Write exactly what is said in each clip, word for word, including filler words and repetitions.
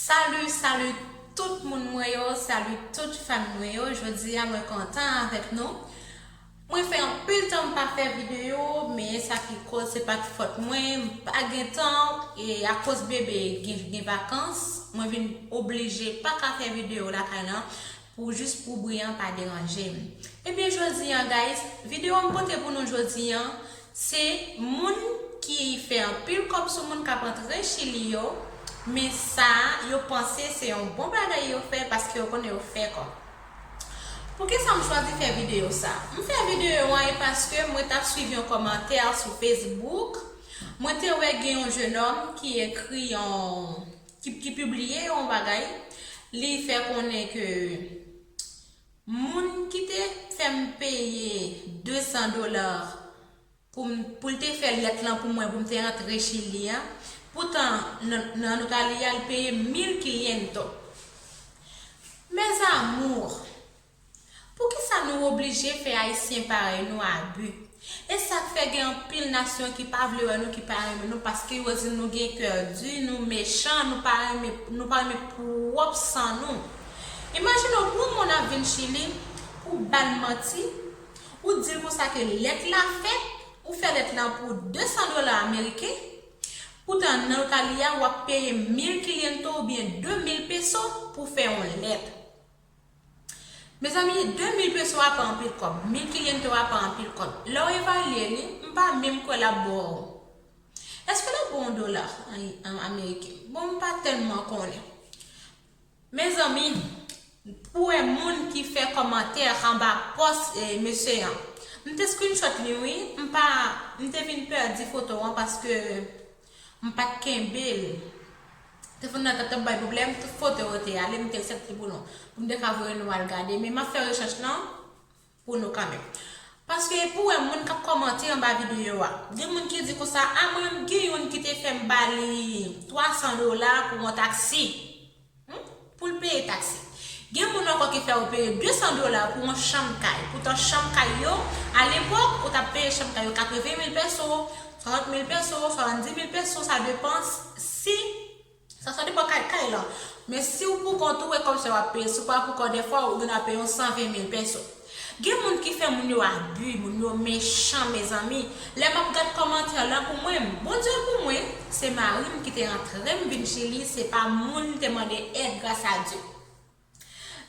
Salut, salut tout moun mwen yo, salut tout fanmi mwen yo. Jodi a mwen kontan avèk nou. Mwen fè anpil tan m pa fè videyo, men sa ki koz se pa t fòt mwen, m pa gen tan, e akoz bebe gen, gen vakans, mwen vin oblije pa ka fè videyo lakay lan pou jis pou bri an pa deranje m. Ebyen jodi an guys, videyo m pote pou nou jodi an, se moun ki fè anpil kòb sou moun k ap antre Chili yo, men sa yo panse se yon bon bagay yo fè paske yo konnen yo fè kòb. Poukisa m chwazi fè videyo sa? M fè videyo an e paske mwen t ap swiv yon kòmantè sou Facebook. Mwen te wè gen yon jenòm ki ekri yon, ki, ki pibliye yon bagay. Li fè konnen ke moun ki te fè m peye de san dola pou m, pou l te fè lèt lan pou mwen, pou m te rantre Chili a, poutan nan, nan notari a, l peye mil quinientos. Mes amours, poukisa nou oblije fè Ayisyen parèy nou abi? E sa k fè gen anpil nasyon ki pa vle wè nou, ki pa renmen nou, paske yo di nou gen kè di, nou mechan, nou pa renmen, nou pa renmen pwòp san nou. Imajine w, pou yon moun ap vin Chili, pou ba l manti, ou di l konsa ke lèt la fèt, ou fè lèt lan pou de san dola ameriken, poutan nan notari a, w ap peye mil quinientos oubyen de mil peso pou fè yon lèt. Mezanmi, de mil peso a pa anpil kòb, mil quinientos a pa anpil kòb. Lè w evalye li, m pa menm kwè l ap ba w. Èske l ap ba w yon dola an, an ameriken? Bon, m pa tèlman konnen. Mezanmi, pou wè moun ki fè kòmantè anba pòs, eh, mesye an. M te screenshot li wi, m pa, m te vin pèdi foto an paske m pa t kenbe l. Telefòn nan t ap, t ap bay pwoblèm, tout foto yo te ale, m te resèt li pou nou. Pou m te ka voye nou al gade, men m ap fè rechèch lan pou nou kanmenm. Paske pou wè moun k ap kòmante anba videyo a. Gen moun ki di konsa, a mwen menm gen youn ki te fè m ba li twa san dola pou yon taksi. Hmm? Pou l peye taksi. Gen moun ankò ki fè yo peye de san dola pou yon chanm kay. Poutan chanm kay yo, alepòk, ou t ap peye chanm kay yo katreven mil peso, swasant mil peso, swasanndis mil peso, sa depan si Sa, sa depan kay, kay lan. Men si w pou kont ou, e kòmsi w ap peye. Si w pa pou kont, dèfwa, ou gen dwa peye yon san ven mil peso. Gen moun ki fè moun yo abi, moun yo mechan, mezanmi. Lè m ap gad kòmantè lan pou mwen, Bondye pou mwen, se mari m ki te antre m vin Chili, se pa moun m te mande èd, gras a Dye.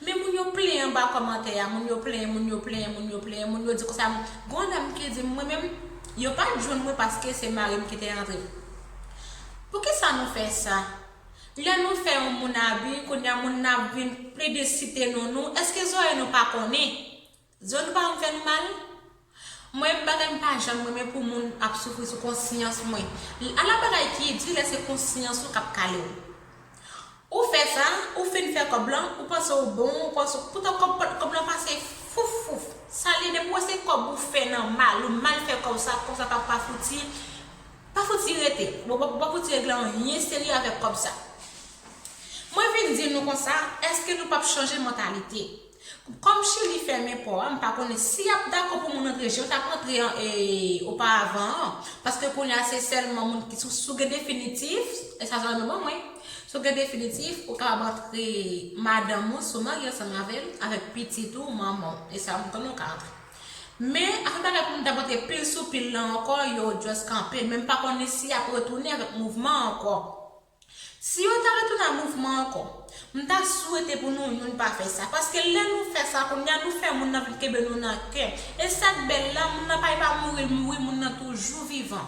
Men moun yo plenyen anba kòmantè a, moun yo plenyen, moun yo plenyen, moun yo plenyen, moun yo di konsa, gon dam ki di m, mwen menm, yo pa t jwenn mwen paske se mari m ki te antre. Poukisa nou fè sa? Lè nou fè yon moun abi, kounye a moun nan ap vin plede site non nou, èske zòrèy nou pa konnen? Zòrèy nou pa konn fè nou mal? Mwen, bagay m pa janm renmen pou moun ap soufri sou konsyans mwen. Ala bagay ki di lè se konsyans ou k ap kale w. Ou fè sa, ou fin fè kòb lan, ou panse w bon, ou panse, poutan kòb, kòb lan pase fouf, fouf. Sa li ye, depi w wè se kòb ou fè nan mal, ou mal fè kòb sa, kòb sa pa, pa fouti, pa fouti rete. Bon, pa, pa fouti regle anyen serye avèk kòb sa. Mwen vin di nou konsa, èske nou p ap chanje mantalite? Kòm Chili fèmen pò a, m pa konnen si y ap dakò pou moun antre jan yo t ap antre an, e, oparavan an, paske kounye a se sèlman moun ki sou, sou gen definitif, e sa zòrèy mwen ban mwen, sou gen definitif, ou kapab antre madanm ou, si w marye ansanm avè l, avèk pitit ou, manman w, e sa m konnen ou ka antre. Men, afè bagay pou moun t ap antre pil sou pil lan ankò, yo just kanpe l, men m pa konnen si y ap retounen avèk mouvman an ankò. Si yo ta retounen a mouvman ankò, m ta swete pou nou youn pa fè sa. Paske lè nou fè sa, kounye a nou fè moun nan vin kenbe nou nan kè. E sa k bèl la, moun nan pa, pa mouri, l mouri, moun nan toujou vivan.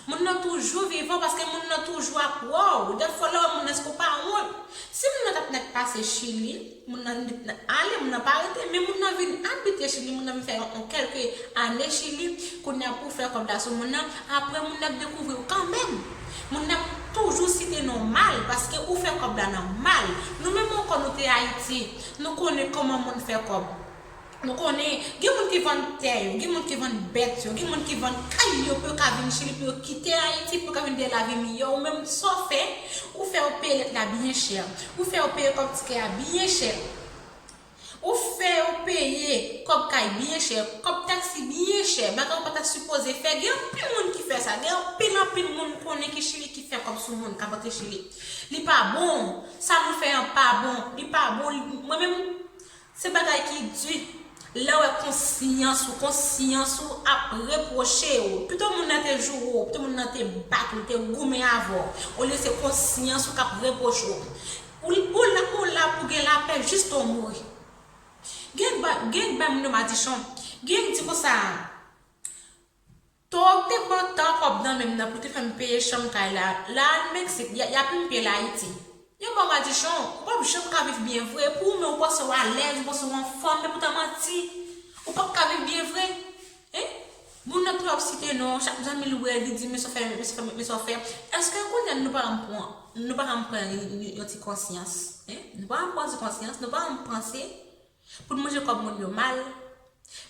Moun nan toujou vivan paske moun nan toujou ap wè w. Dèfwa lè w wè moun nan, èske w pa wont? Si moun nan t ap nèk pase Chili, moun nan, nan ale, moun nan pa rete, men moun nan vin abite Chili, moun nan vin fè yon, yon kèlke ane Chili, kounye a pou w fè kòb la sou moun nan, apre moun nan ap dekouvri w kanmenm. Moun nan ap toujou site non w mal, paske ou fè kòb la nan mal. Nou menm ankò nou te Ayiti, nou konnen kòman moun fè kòb. Nou konnen, gen moun ki vann tè yo, gen moun ki vann bèt yo, gen moun ki vann kay yo pou yo ka vin Chili, pou yo kite Ayiti, pou yo ka vin gen lavi miyò. Ou menm, sa w fè, ou fè yo peye lèt la byen chè. Ou fè yo peye kòb tikè a byen chè. Ou fè yo peye kòb kay byen chè, kòb taksi byen chè, bagay ou pa ta sipoze fè. Gen anpil moun ki fè sa. Gen anpil, anpil moun konnen ki Chili ki fè kòb sou moun k ap antre Chili. Li pa bon. Sa nou fè an pa bon. Li pa bon. Li, mwen menm, se bagay ki di. Lè w wè konsyans ou, konsyans ou ap repwoche w. Pito moun nan te joure w, pito moun nan te bat ou, te goumen avè w. Olye se konsyans ou k ap repwoche w. Ou, ou la, ou la pou gen lapè jis tan w mouri. Gen ba, gen bay moun yo madichon. Gen di konsa, to te pran tan kòb nan men m nan pou te fè m peye chanm kay la. La al Meksik, y a, y a pimpe l Ayiti. Yon bon madichon, ou p ap janm ka viv byen vre. Pou ou menm ou panse w alèz, ou panse w anfòm, men poutan manti. Ou p ap ka viv byen vre. Hein? Moun nan tou ap site non, chak zanmi l wè, li di, men sa w fè, men sa w fè, men sa w fè. Èske kounye a nou pa janm pran, nou pa janm pran yon, yon, yon ti konsyans? Hein? Nou pa janm pran ti konsyans, nou pa janm panse? Pou n manje kòb moun yo mal.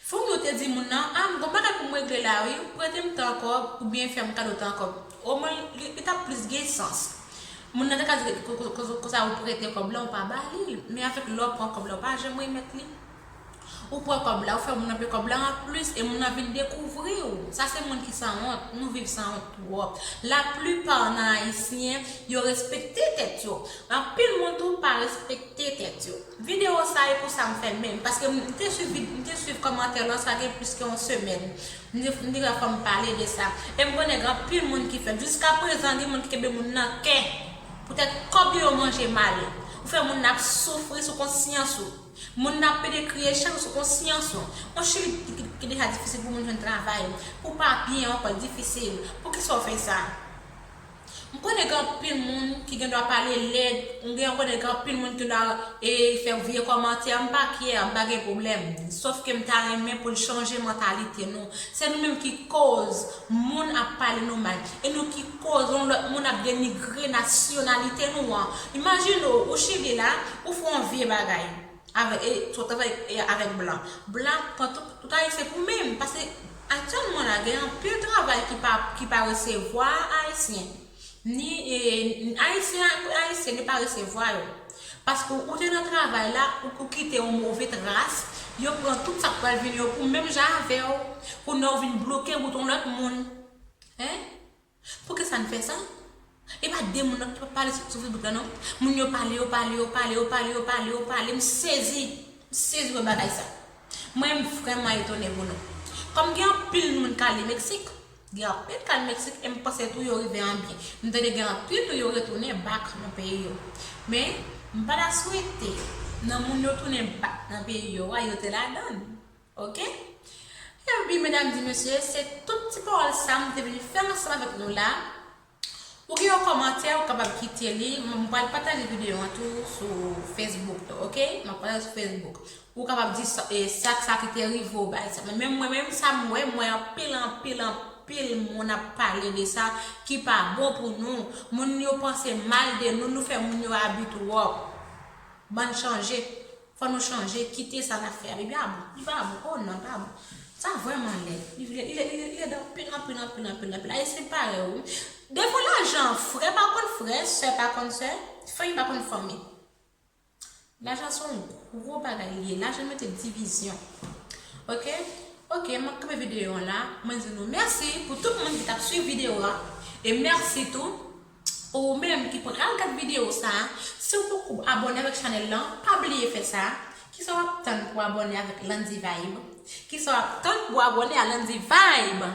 Fanm yo te di moun nan, a, m gon bagay pou m regle la wi, prete m tan kòb oubyen fè m kado tan kòb. Omwen, li, li t ap plis gen sans. Moun nan te ka di, ko-, ko-, ko-, konsa ou prete kòb la, ou pa ba li l. Men avèk lè w pran kòb la, ou pa janm remèt li. Ou pran kòb la, ou fè moun nan peye kòb la anplis, e moun nan vin dekouvri w. Sa se moun ki sanwont, nou viv sanwont twòp. Laplipa nan Ayisyen, yo respekte tèt yo. Anpil moun tou pa respekte tèt yo. Videyo sa e pou sa m fè menm, paske m te swiv vid-, m te swiv kòmantè lan sa gen plis ke yon semèn. M te, m te wè fò m pale de sa. E m konnen gen anpil moun ki fè l. Jiskaprezan, gen moun ki kenbe moun nan kè. Poutèt kòb yo, yo manje mal. Ou fè moun nan ap soufri sou konsyans ou. Moun nan ap pede kriye chak jou sou konsyans ou. Yon Chili ki, ki, ki deja difisil pou moun jwenn travay, pou papye ankò difisil. Poukisa w fè sa? M konnen gen anpil moun ki gen dwa pale lèd, m gen, m konnen gen anpil moun ki dwa, e, fè vye kòmantè, m pa kyè, m pa gen pwoblèm. Sòf ke m ta renmen pou n chanje mantalite nou. Se nou menm ki koz moun ap pale nou mal. E nou ki koz yon lòt moun ap denigre nasyonalite nou an. Imajine w, ou Chili la, ou fè yon vye bagay. Avèk, e, sot avèk, e, avèk blan. Blan pran tout, tout Ayisyen pou menm. Paske aktyèlman la, gen anpil travay ki pa, ki pa resevwa Ayisyen. Ni, e, Ayisyen ak Ayisyen, li pa resevwa yo. Paske ou te nan travay la, ou, ou kite yon move tras, yo pran tout sa k pral vini yo pou menm jan avè w. Kounye a ou vin bloke wout yon lòt moun. Hein? Poukisa n fè sa? E pa de moun nan ki pa pale sou, sou Facebook la non. Moun yo pale, yo pale, yo pale, yo pale, yo pale, yo pale. M sezi. M sezi wè bagay sa. Mwen, m vrèman etone pou nou. Kòm gen anpil moun k ale Meksik, gen anpil k al Meksik, e m panse tou yo rive an byen. M tande gen anpil tou yo retounen back nan peyi yo. Men, m pa ta swete nan moun yo tounen back nan peyi yo a, yo te ladan l. Ok? Epi, medam di mesye, se tout ti pawòl sa m te vin fè ansanm avèk nou la. Ou gen yon kòmantè, ou kapab kite li. M, m pral pataje videyo an tou sou Facebook tou, ok? M ap pataje sou Facebook. Ou kapab di sa, e, sa, sa ki te rive w, bagay sa. Men mwen menm, sa m wè, m wè anpil, anpil, anpil moun ap pale de sa ki pa bon pou nou. Moun yo panse mal de nou, nou fè moun yo abi twòp. Bann chanje. Fò nou chanje, kite sa n ap fè a. Li pa bon, li pa bon. Oh non, li pa bon. Sa vrèman lèd. Li, li, li, li, li lèd anpil, anpil, anpil, anpil, anpil. Ayisyen parèy ou. Defwa lajan frè pa konn frè, sè pa konn sè, fanmi pa konn fanmi. Lajan se yon gwo bagay li ye. Lajan mete divizyon. Ok? Ok, m ap kanpe videyo an la. Mwen di nou mèsi pou tout moun ki t ap swiv videyo a. E mèsi tou ou menm ki pral gad videyo sa a. Si w poko abòne avèk chanèl lan, pa bliye fè sa. Kisa w ap tann pou abòne avèk Landy Vibe? Kisa w ap tann pou abòne a Landy Vibe?